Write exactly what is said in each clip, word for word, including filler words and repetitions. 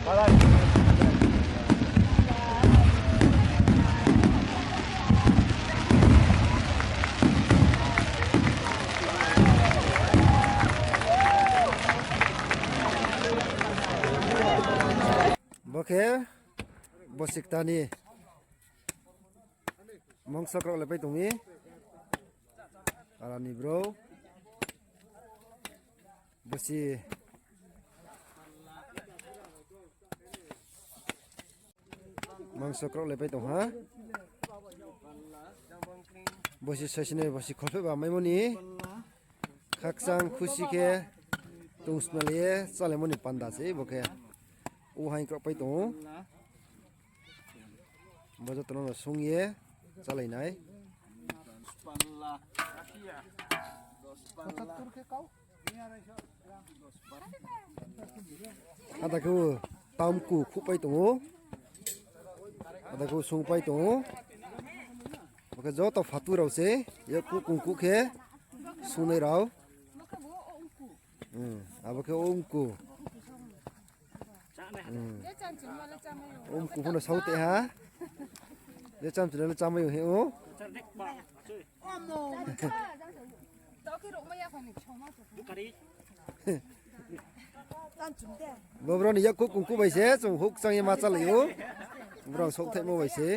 Bo khe bosi kta ni mangso krao le pai tong mi. Para ni bro. Bosi mangso krao le pai tong ha. Bosi saisinai bosi kholpheh ba maimo ni. Khakchang khusi khe tong smel ye chálaimo ni panda se bo khe. O haing krao pai tong ou. Bo joto no sung ye chálai nai. Ada khe o tamku khuhpai tong ou. Ada khe o sungpai tong ou. Bo khe joto phatu rao se, yakkuh kungkuh khe sungnai rao. Abo khe o ungku. Ungku pho no saote ha. Je chamchung le chámai ou hing ou. Bo brao ni yakkuh kungkuh bai se chung houhkchang ye ma chálai ou. Brao souhthaihmo bai se.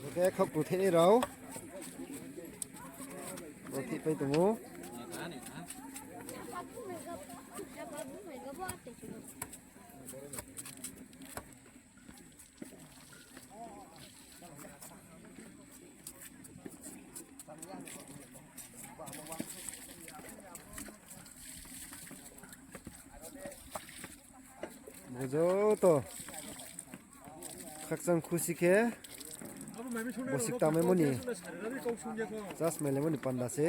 Bo khe khaoh kruthaihnai rao. Bo thihpai tong ou. Bo joto khakchang khusi khe bosi kta maimo ni, chasmai laimo ni panda se.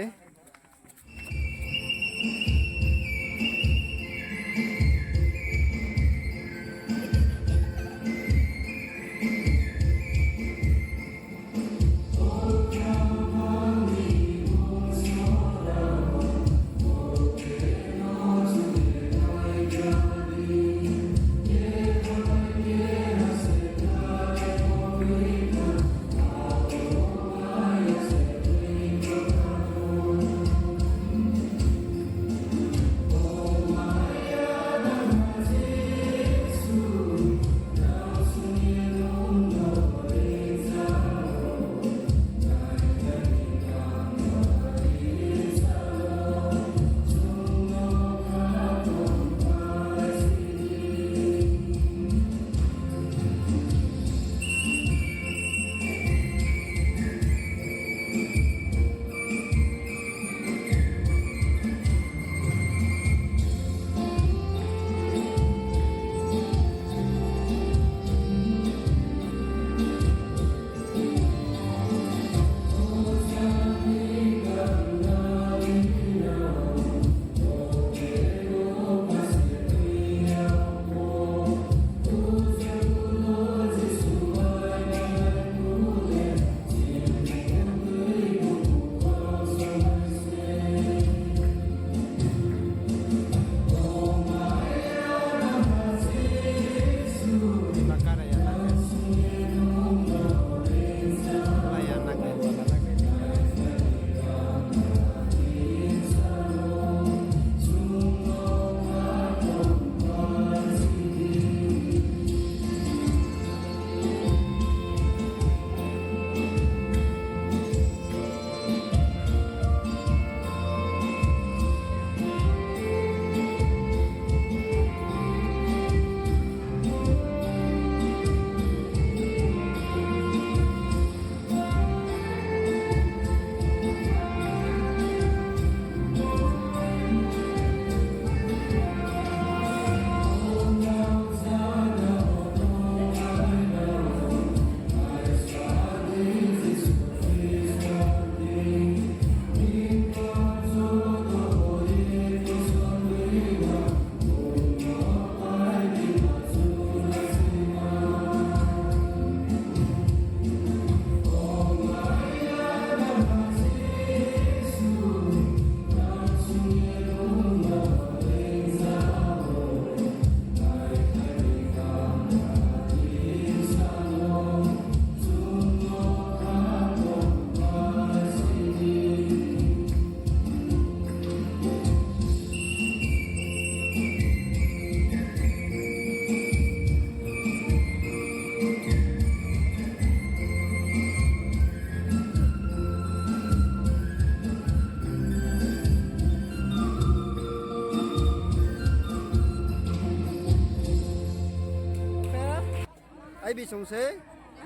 Chung se,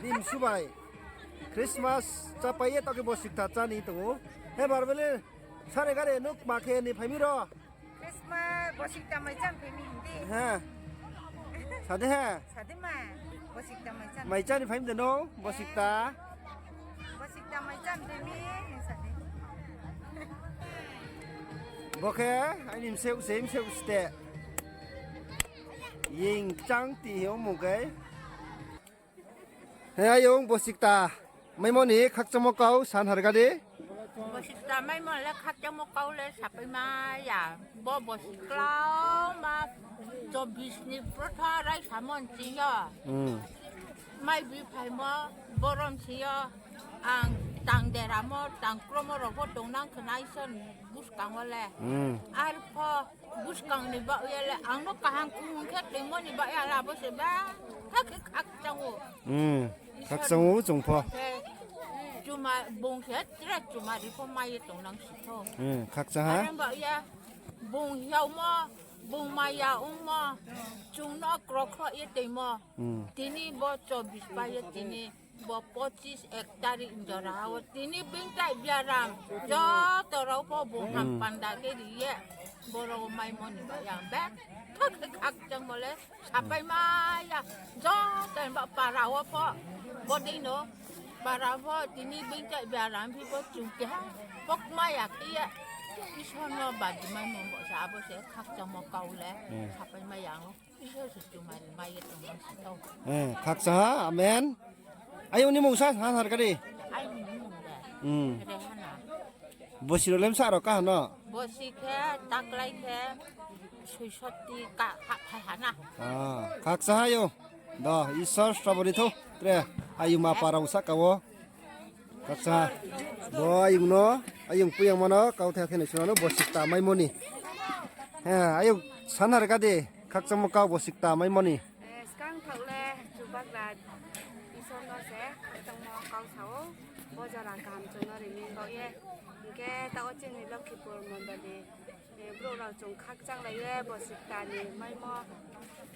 bini msu bai Christmas chápai ye taoh khe bosikta chá ni tong ou. He Barbeli, sare gari nuk ma khe ni phai mi ro. Christmas bosikta mai chá ni phai mi hing di. He. Sa di he. Sa di ma. Bosikta mai chá ni. Mai chá ni phai mi de no, bosikta. Bosikta mai chá ni phai mi, hing sa di. Bo khe, aini mseu se, mseu ste. Ying chang ti hi ongmung khe. He ayong bosikta maimo ni khakchangmo kau sa ni har ga di. Bosikta maimo le khakchangmo kau le sapai ma ya. Bo bosikta ma chobis ni protha raisa mo nching yo. Hmm. Mai bi phaimo borom si yo. Ang tang deramo, tang kromo rao pho tongnang khna Isor ni buskang wo le. Hmm. Arpho buskang ni baoh ye le ang no kaham kung khe toimo ni baoh ye la bo se ba. Kha khe khakchang ou. Hmm. Isor khakchang ou chung pho. Khe chuma bung se tre chumari pho mai ye tongnang si tho. Hmm. Khakchang ha. Are baoh ye bung hiaomo, bung maya ongmo, chung no krokhroh ye toimo. Hmm. Tini bo chobis pai ye tini bo pochis ek tarik jora wo tini bingtai biaram joto rao pho bung ham panda khe ri ye borao maimo ni baoh ye ang be kha khe khakchangmo le sapai ma ya. Joto ni ba para wo pho bodei no para pho tini bingtai biaram phi pho chung keha pho kma ya khe ye Isor no badi maimo bo se abo se khakchangmo kau le sapai ma ya ang. Isor se chumari mai ye tongnang si tho. Eh, khakchang ha, amen. Ayong ni mung sa, sa ni har ga di. Aini mung de. Hmm. Rehana. Bosi rao le bsa rao kaha no? Bosi khe, taklái khe, soisoti ka, ha, phai ha na. Ah, khakchang ha yo. Do, Isor srabo di tho, tre, ayung ma para rao sahka wo. Khakchang ha. Bo ayung no, ayung puyangma no, kauthai thai ni suna no, bosikta maimo ni. He, ayung sa ni har ga di, khakchangmo kau bosikta maimo ni. Eh, skang thaoh le, Chubagra Isor no se khakchangmo kau sa ou, bo jora kaham chung no ri ni baoh ye. Hing khe taoh wo chini Lokhipur mondoli. Eh, brouh rao chung khakchanglai ye, bosikta ni maimo,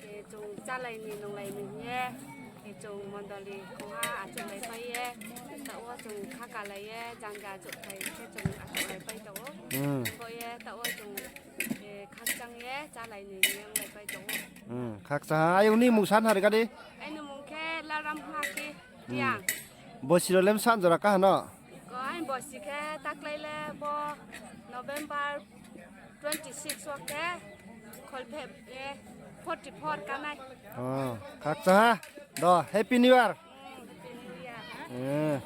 eh, chung chálai ni nunglai ni hing ye, eh, chung mondoli khongha achouhlaipai ye, taoh wo chung khakalai ye, janja achouhthai khe chung achouhlaipai tong ou. Hmm. Bo ye taoh wo chung, eh, khakchang ye chálai ni hing ye onglaipai tong ou. Hmm, khakchang ha. Ayong ni mung sa ni har ga di. Aini mung khe Lalram Haki. Hmm. Yang. Bosi rao le bsa jora kaha no? Ko aini bosi khe taklái le bo November twenty six wo khe kholpheh, eh, forty four kanai. Oh, khakchang ha. Do, Happy New Year. Hmm, Happy New Year. Eh,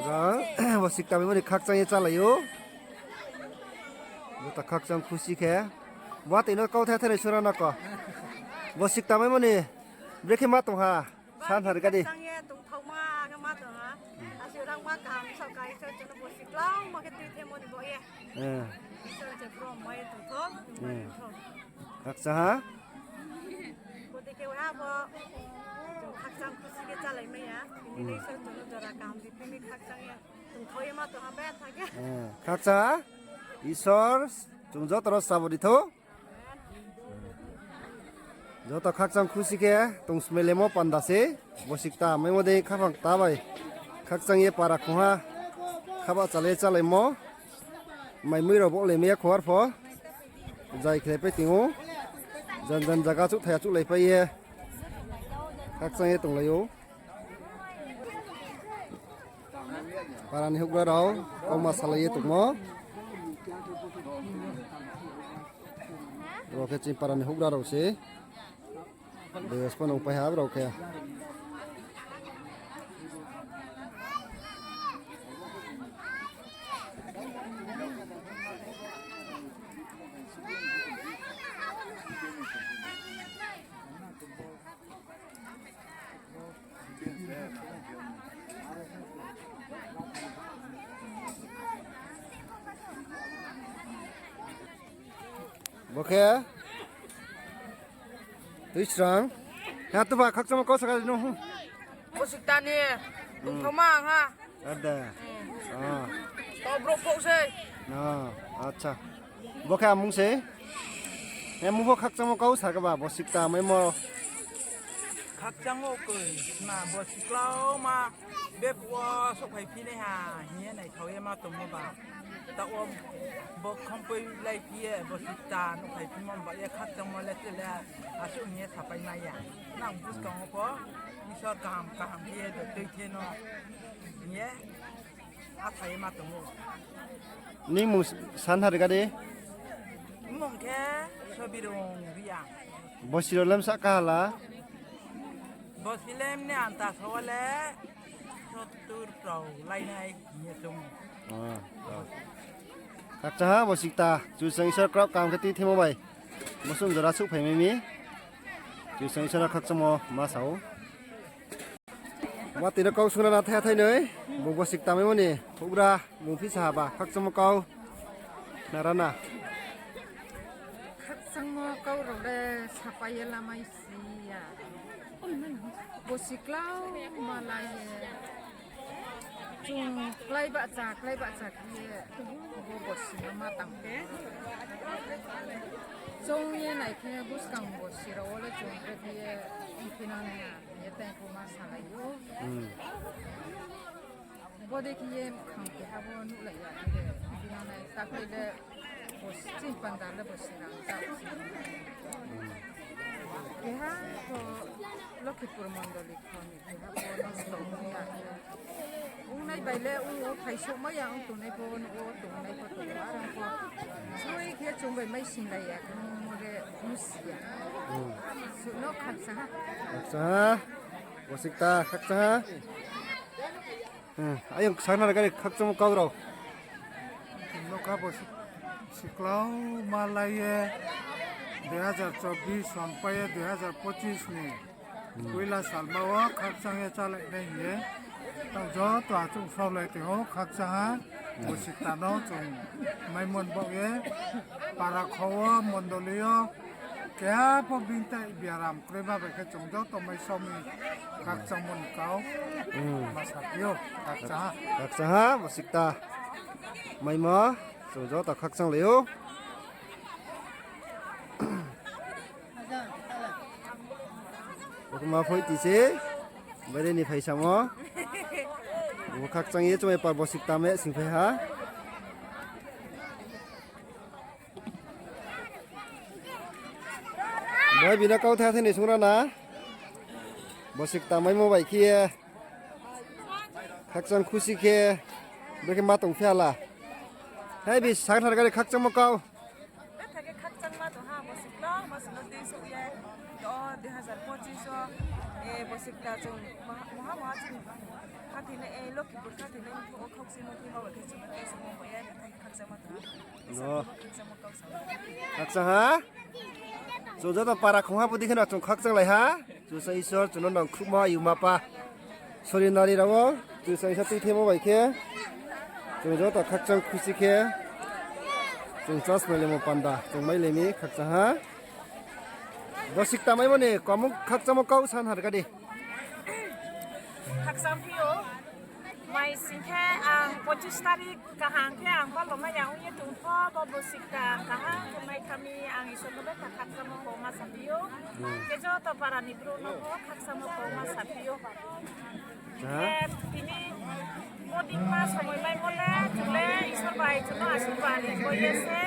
ora, bosikta maimo ni khakchang ye chálai ou. Joto khakchang khusi khe. Buatoi no kauthai thai ni suna no ko. Bosikta maimo ni brekhe ma tong ha. Sa ni har ga di. Khakchang ye tongthaoma khe ma tong ha. Asi rangma kaham sao kai so chung no bosi klangma khe tuithemo ni baoh ye. Eh. Isor je brom mai ye tongtho, mai ye tongtho. Khakchang ha. Bodei khe ha bo. Chung khakchang khusi khe chálai mai ya. Tini le Isor chung no jora kaham ri phi mi khakchang ye tongthao ye ma tong ha be tha khe. Eh, khakchang ha. Isor chung joto no srabo di tho. Joto khakchang khusi khe tong smelemo panda se, bosikta maimo dei khaphang kta bai khakchang ye para khongha khaba chale chalaimo, mai mui rao bohlai mai ya khorpho, zai khlaipai tong ou, jan jan zaga achouhthai achouhlaipai ye khakchang ye tonglai ou. Para ni houhgra rao kauma salai ye tongmo. Rao khe chini para ni houhgra rao se. Beyos pho nung pai ha rao khe. Bo khe tuisrang. Ha, tuba khakchangmo kau saka di no. Bosikta ni tongthaoma ang ha. Ada. Hmm. Ah. To brouh pho se. Ah, acha. Bo khe amung se. He mung pho khakchangmo kau saka ba, bosikta maimo. Khakchang wo koi, ma bo siklauma bephuh wo souhphai phi nai ha hing ye naithao ye ma tongmo ba. Taoh wo bo khongpoi lai phi ye bo sikta nuhphai phimo ba ye khakchangmo le tre le asuh hing ye sapai mai ya. Nang buskang wo pho Isor kaham kaham khe ye de tuithe no hing ye asa ye ma tong ou. Nini mmung sanhar ga di? Mmung khe Sobirung Reang. Bosi rao le bsa kaha la? Bosi le mne anta sa wo le sottur rao lainai hing ye chung. Khakchang ha bo sikta, Kchusoyang Isor kraoh kaham khe tuithemo bai. Bo sung jora souhphai mai mi. Kchusoyang Isor no khakchangmo ma sa ou. Watoi no kau sung na na thai thai noi, bung bo sikta maimo ni houhgra, bung phi sa ha ba, khakchangmo kau. Nara na. Khakchangmo kau rao le sapai ye lamai si ya. Bo siklauma lai ye. Chung klái bahcha, klái bahcha khe ye, bo bosi no ma tang khe. Chung ye nai khe buskang bosi rao wo le chung khe ye, ongphi no nai ya, ye tei pho ma salai ou. Bodei khe ye mkhang keha bo nuhlai ya, ongphi no nai, taklai le bosi chini panda le bosi rang ta. Keha pho Lokhipur mondoli kho ni keha pho nosto ong ya. Ongnai bai le ong wo phaisouhmai ya, ong tongnai pho nuh wo tongnai pho tong ou, are pho. Soi khe chung bai mai singlai ya, khe mo le nusi ya. Suh no khakchang ha. Khakchang ha. Bo sikta khakchang ha. Ayong ksa na gari khakchangmo kau rao. Nokha bo siklauma lai ye, dui hazar chobbish son pai ye dui hazar pochis ni poila salma wo khakchang ye chálai nai hing ye. Tang joto achouh saolai tong ou khakchang ha. Bo sikta no chung maimon baoh ye, para kho wo, mondoli yo, keha pho bini tai biaram kroima bai khe chung joto mai só mi khakchangmo ni kau ma saphi ou, khakchang ha. Khakchang ha, bo sikta maimo, chung joto khakchanglai ou. Bo khe ma phoih ti se, baire ni phaisamo. Bo khakchang ye chumai par bo sikta me singphai ha. Bo bini kau tha thani sungra na. Bo sikta maimo bai khe ye. Khakchang khusi khe. Bo khe ma tong phi hala. Hei bi santhar gari khakchangmo kau. Betha khe khakchangma tong ha, bo siklauma sing no tei souh ye, o dui hazar pochis o, bo sikta chung moha moha chung khathoinai, Lokhipur khathoinai ni phuh wo khakchangma tei ma bai khe chung no tei souhmo bai ye betha khe khakchangma tong ha. Bo khakchangma kau sa. Khakchang ha. Chung joto para khong ha bodei khe no chung khakchanglai ha. Kchusoyang Isor chung no nangkhruhma yuma pa. Sori nari rao wo, Kchusoyang Isor tuithemo bai khe, chung joto khakchang khusi khe, chung church mailaimo panda chung mailai mi khakchang ha. Bo sikta maimo ni komung khakchangmo kau santhar gadi. Khakchang phi ou, mai sing khe ang pochis tarik kaham khe ang palomai ya ong ye tong pho, bo bo sikta kaham khe mai kha mi, ang Isor no betha khakchangmo kau ma saphi ou. Khe joto para ni brouh no pho khakchangmo kau ma saphi ou. Khe tini bo dima somoi maimo le chung le Isor bai chung no asirbad ri bo ye se.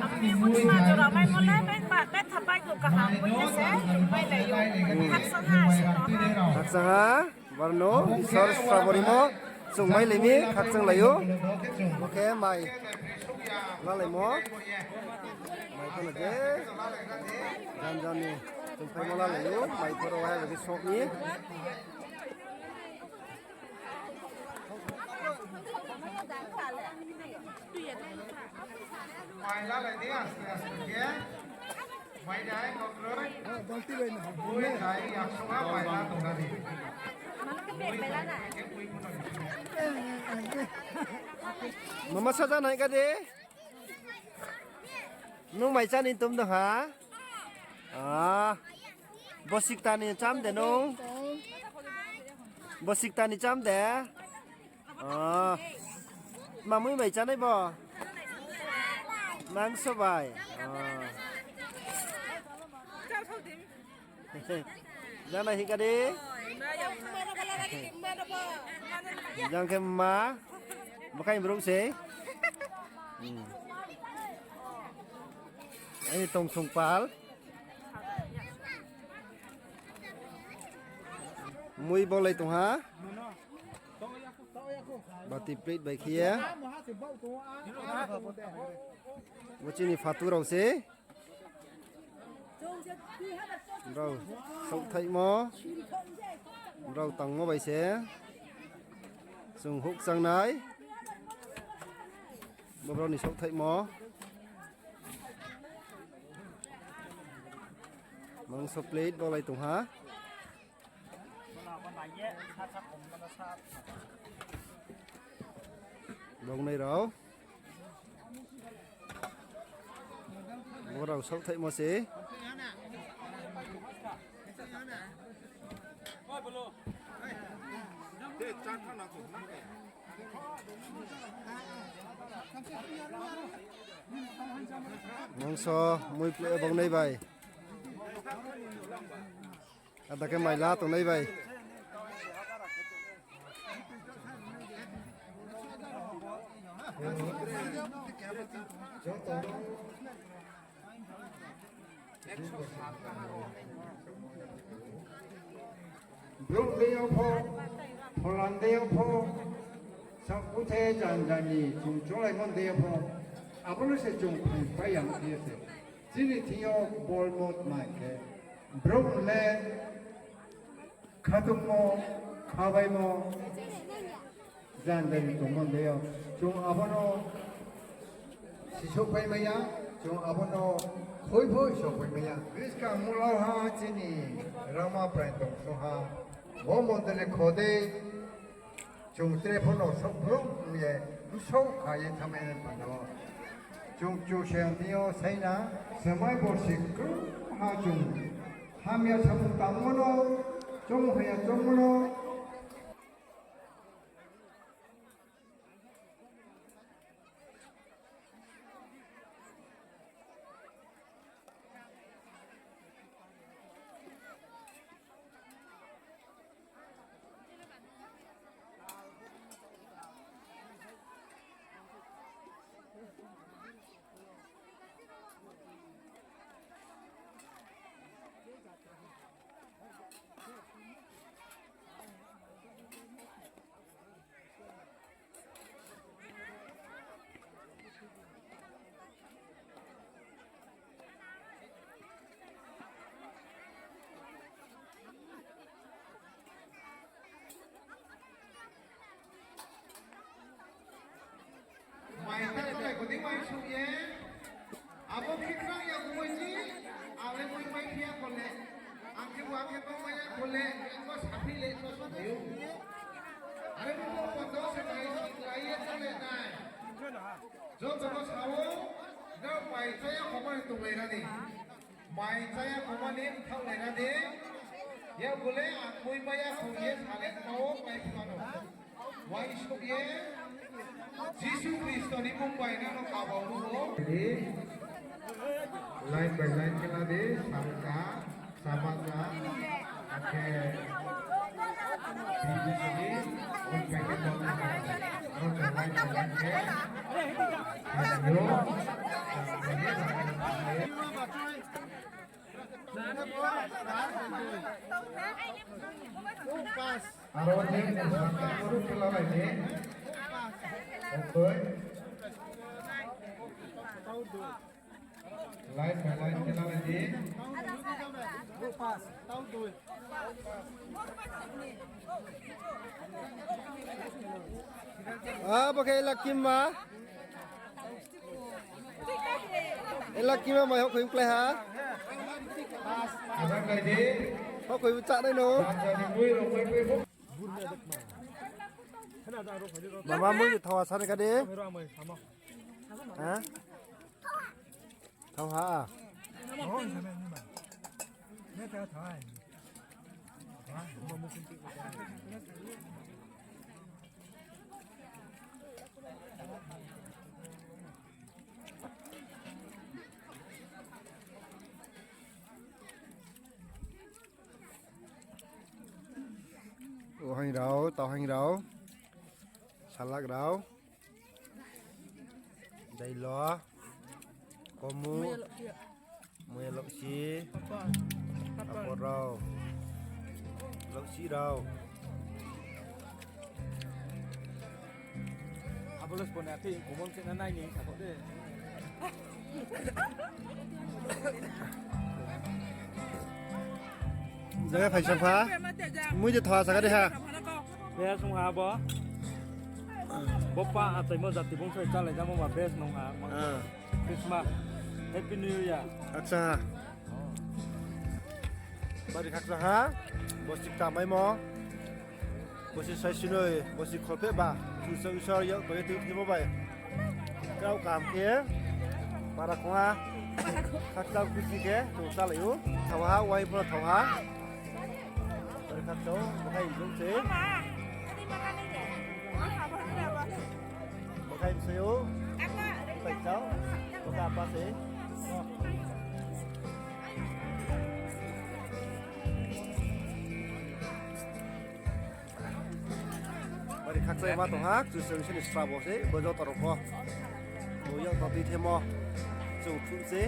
Abo ni bo dima jora maimo le betha baigo kaham bo ye se chung mailai ou. Khakchang ha, Isor no ha. Khakchang ha, bar no Isor sraborimo chung mailai mi khakchanglai ou. Bo khe mai lalaimo. Mai phano je jan jan ni chung phaimo lalai ou. Mai phoro hai bai khe sok ni. Mai lalai di aste aste khe. Mai dai kokroi. Boi dai yaksong ha mai la tong di. Mama saja nai ka de. Nung mai chá ni tom dong ha? Ah. Bo sikta ni cham de nung? Bo sikta ni cham de? Ah. Mamui mai chánai bo? Mangso bai. Ah. Jang nai hika di. Jang khe ma. Bakhai brouh se. Hmm. Aini tongsong pal. Mui bolai tong ha. Bati plate bai khe ye. Bo chini phatu rao se. Brao saohthaihmo. Brao tangmo bai se. Chung houhkchang nai. Bo brao ni saohthaihmo. Mangso plate bolai tong ha. Bongnai rao. Bo rao saohthaihmo se. Mangso mui plate bongnai bai. Ada khe mai la tongnai bai. Brouh dei yo pho, phola dei yo pho, sakuthe janja ni chung chunglaimo dei yo pho, abo no se chung phaingpai ya khe ye se. Chini thing yo bolmo tma hing khe, brouh le khatungmo, khabaimo, janja ni tongmo dei yo. Chung abo no sisouhpai mai ya, chung abo no khui pho sisouhpai mai ya. Buskang mulao ha chini rangma prai tong song ha. Bo mondoli kho dei, chung tre pho no souh brouh ye, bsouh kha ye thanngmai nai panda wo. Chung Kchusoyang thing yo saina, semai borsi krungha chung hamya samung tangmo no, choungmung hamya choungmo no, Mai ta tonglai kho di, mai suh ye. Abo khe khna ya bo moi chi, ang le moi mai phi ya kho le. Ang khe bo ang khe bo mai ya kho le, ang bo saphi le, so so phi ou. Are bo bo koto se nai, si nai ye tonglai nai. Joto no sa ou, nrao mai chá ya kho mani tonglai ra di. Mai chá ya kho mani mthaoh lai ra di. Ya bo le ang moi mai ya kho ye sa le ma ou, mai phi ma no. Uaingsouh ye Jisu Khristo ni mmung bai nang no kaba ou. Line by line khe la di, salka, sabaka, akhe B B C ni, ong khe khe tong kha, aro khe line by line khe, yo, Aro je salka guru khe la lai di. Okoi. Line by line khe la lai di. Abo khe Elakima. Elakima mai hokhoi klái ha. Ajak lai di. Hokhoi bo chá nai no. Mama mui ni thawa sa nai kha di. Ha? Thao ha. rao, tauhaing rao, salak rao, dailo, komu, muya louhsi, papor rao, louhsi rao. Abo le spon ati kumon se na nai ni, sako de. Jaga phaisa pha. Mui de thoa saka de ha. Best nung ha bo. Bo pa achaimo jati bung soi chalai jamo ba best nung ha. Ah. Christmas. Happy New Year. Acha. Bari khakchang ha, bosi kta maimo, bosi saisinoi, bosi kholpheh ba, Kchusoyang Isor yak bai tui khemo bai. Kau kam khe, para khongha, khakchang khusi khe, chung chalai ou, thao ha, wai pho thao ha. Bari khakchang, bakhai jong se. Bakhai bsai ou, bai chao, baka apa se. Bari khakchang ma tong ha, Kchusoyang Isor ni srabo se, bo joto rao pho. Bo yak to tui themo, chung thuh se.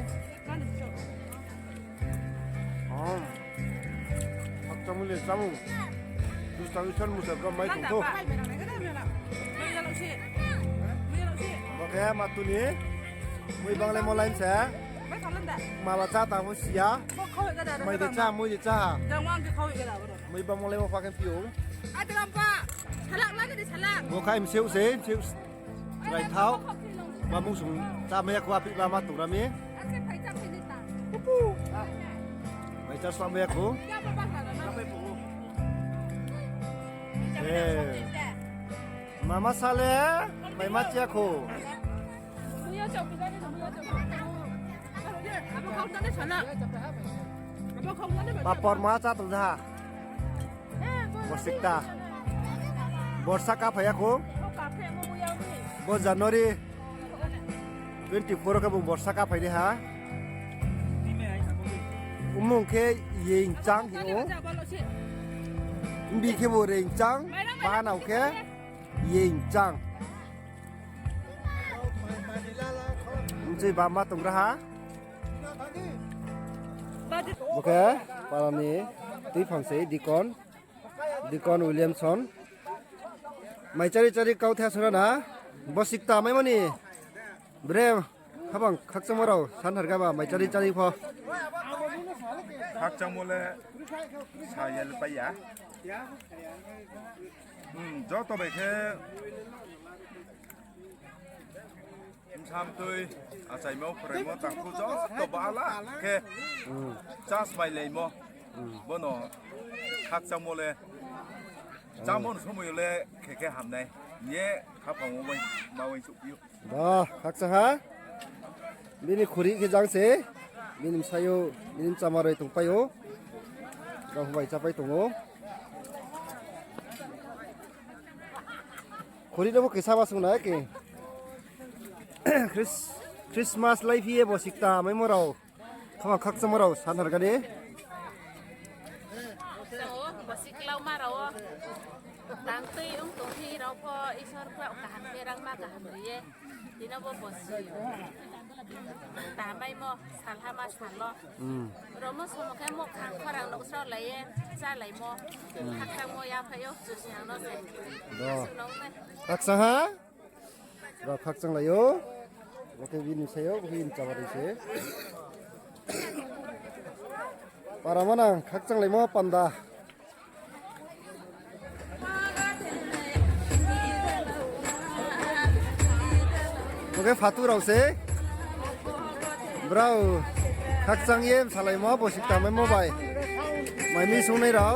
Om. Khakchang mui le chámung. Kchusoyang Isor ni mui se bro mai tong thou. Bo khe ma tu ni. Mui bang le mo lain se. Ma ba chá tang pho si ya. Mai de chá, mui de chá. Mui bang mo le mo pha khe phi ou. Bo khai mseu se, mseu. Raithao. Ba mung sung chá mai ya khou, aphi ba ma tong ra mi. Mai chá sa mai ya khou. Eh. Mama sa le, mai ma chia khou. Papor ma chá tong ha. Bosi kta. Borsa kaphai ya khou. Bo January twenty four khe bung borsa kaphai nai ha. Mmung khe Yengchang hing ou. Mbi khe bo Rengchang. Bahanao khe Yengchang. Mchoi bama tong ra ha. Bo khe para ni tuiphang se Deacon, Deacon Williamson. Mai chári chári kau the sora na. Bosi kta maimo ni. Bre, khabang khakchangmo rao santhar ga ba mai chári chári pho. Khakchangmo le sa ya le pai ya. Hmm, joto bai khe bsam tui, achaimo, phraimo, tangkhu joto ba ala khe chá smailaimo. Bono khakchangmo le chámo ni somoi yo le khe khe hamnai. Ye khaphang wo bai ma uaingsouhphi ou. Ba, khakchang ha. Bini khuri khe jang se. Bini bsayouh, bini bchama roi tongpai ou. Rao bai chápai tong ou. Khuri no bo kisa ma sung nai khe. Chris-, Christmas laiphi ye bosi kta maimo rao. Khama khakchangmo rao santhar ga ni. Bosi klauma rao. Tang tui ong tong hi rao pho Isor klau kaham khe rangma kaham ri ye. Tini bo bosi. Tamaimo salhama sal wo. Romo somo khe muhkhang khorang nouhsrao lai ye, chálaimo. Khakchangmo yaphai ou, Kchusoyang no se. Khakchang ha? Rao khakchang lai ou. Bo khe bini bsayouh, bo khe bini bchama roi se. Para manang khakchang laimo panda. Bo khe phatu rao se. Brao khakchang ye bsalaimo bosi kta maimo bai. Mai mi sungnai rao.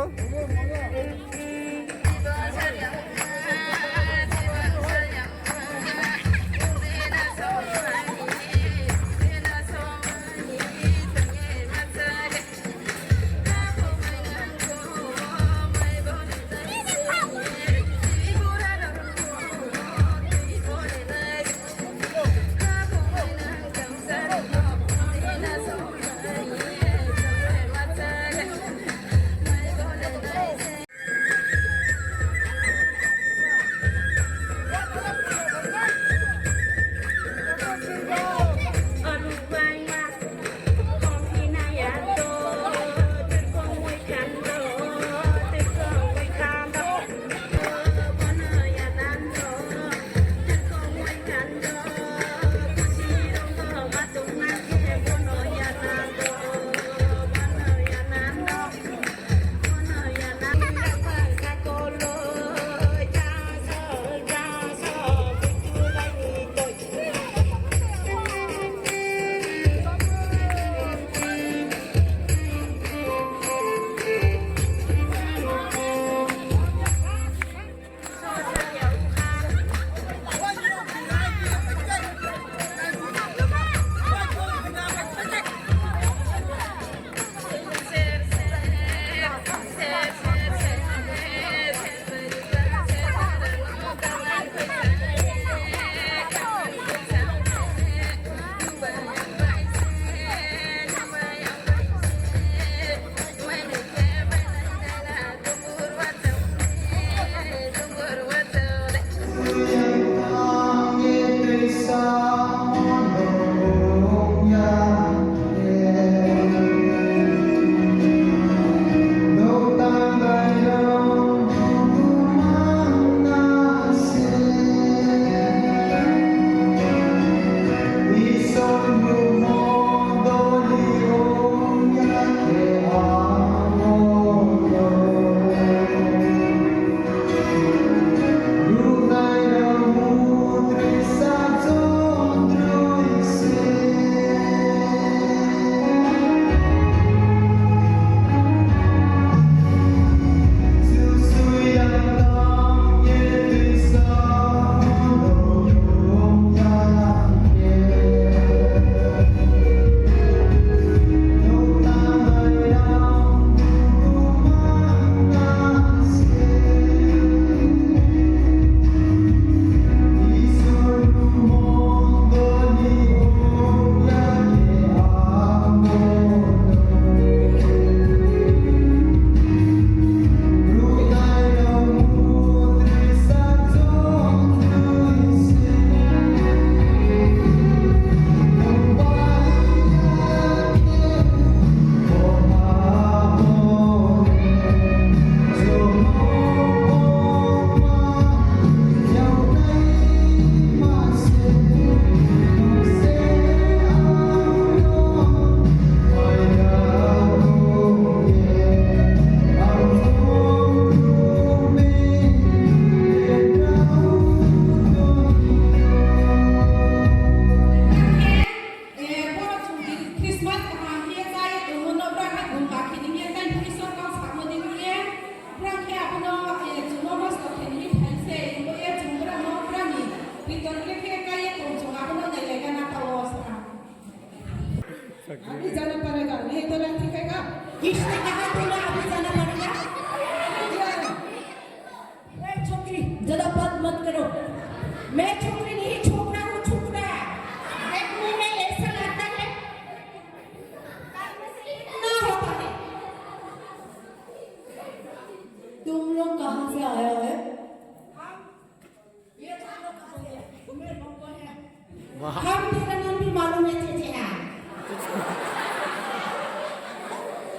हम तेरा नाम भी मालूम है, चेचे है।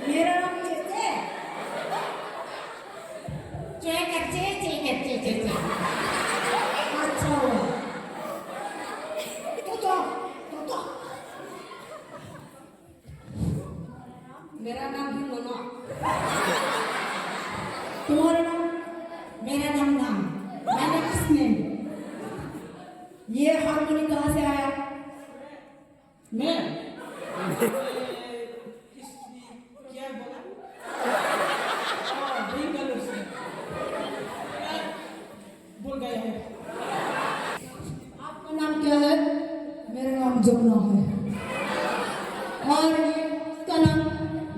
मेरा नाम चेचे। चेक कर, चे, चे कर, चे, चे, चे। अच्छा हुआ। तो, तो, तो, तो। मेरा नाम भी मनोज। तुम्हारा नाम? मेरा नाम नाम। My name is name। ये हारमोनी कहाँ से आया? मैं? क्या बोला? हाँ, बेंगलुरु से। भूल गया है। आपका नाम क्या है? मेरा नाम जमुना है। और ये उसका नाम?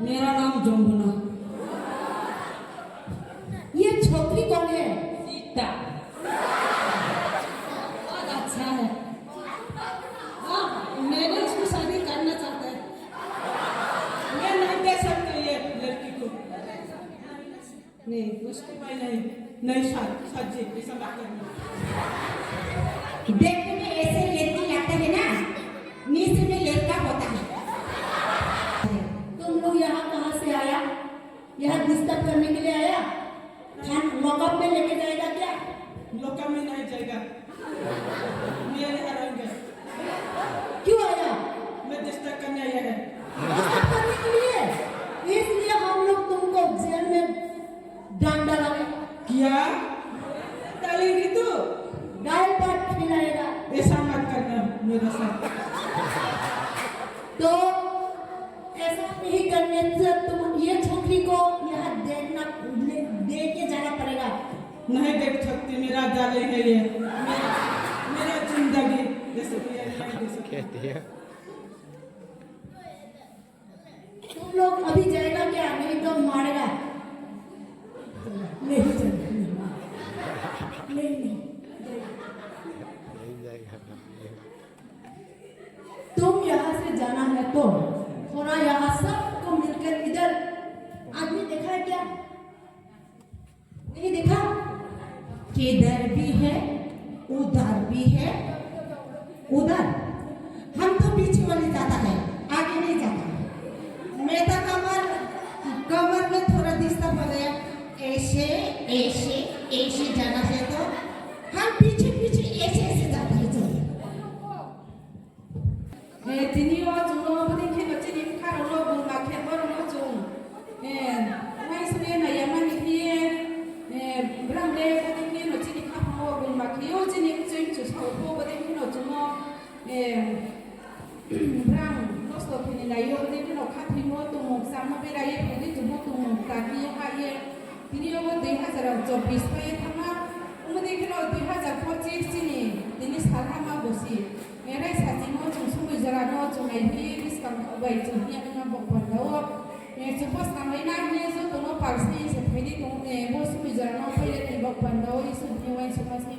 मेरा नाम जमुना। ये छोकरी कौन है? सीता। बहुत अच्छा है। हाँ, मैंने उसको शादी करना चाहता है। मैं नहीं दे सकता ये लड़की को। नहीं, उसको मैं नहीं, नहीं साथ, साथ जी, ऐसा मत करना। देखने में ऐसे लड़की लगता है ना, नीचे में लड़का होता है। तुम लोग यहाँ कहाँ से आया? यहाँ डिस्टर्ब करने के लिए आया? थान-, लॉकअप में लेके जाएगा क्या? लॉकअप में नहीं जाएगा। मैं यहाँ रहूंगा। क्यों आया? मैं डिस्टर्ब करने आया है। डिस्टर्ब करने के लिए? इसलिए हम लोग तुमको जेल में डांड डालेंगे। क्या? डालेंगे तो? दाल भात खिलाएगा। ऐसा मत करना मेरे साथ। तो ऐसा नहीं करने से तुम, ये छोकरी को यहाँ देखना, ले, दे के जाना पड़ेगा। नहीं देख सकती, मेरा जालिम है ये। मेरा, मेरा जिंदगी, जैसे कि ये नहीं दे सकती। कहती है। तुम लोग अभी जाएगा क्या? नहीं तो मारेगा। नहीं जाएगा, नहीं। नहीं, नहीं। नहीं जाएगा। तुम यहाँ से जाना है तो थोड़ा यहाँ सबको मिलकर इधर आदमी देखा है क्या? नहीं देखा? किधर भी है, उधर भी है, उधर। हम तो पीछे वाली जाता है, आगे नहीं जाता। मैं तो कमर, कमर में थोड़ा डिस्टर्ब हो गया। ऐसे, ऐसे, ऐसे जाना है तो हम पीछे, पीछे ऐसे, ऐसे जाता है, चलो। Eh, tini yo chung no bodei khe no chini bkha rao no bung ma khe bo rao no chung, eh, uaingsouh ye nai ya mani khe ye, eh, brang le bodei khe no chini khaphang wo bung ma khe yo chini mchoi mchu sao pho bodei khe no chung no, eh, brang nosto khe ni nai yo bodei khe no khathimo tongmung kchamo berai ye bodei tongmo tongmung ta khe ye ha ye. Tini yo bo dui hazar chobbish pai ye thanngma, bodei khe no dui hazar pochis chini tini salha ma bo si. Raisa chini chung somoi jora no chung nai hi buskang bai chung hing ye nang bo panda wo. Chung bo skang bai nai hing ye joto no pal se se phai di tong, bo somoi jora no phai ye ni bo panda wo Isor ni uaingsouhma se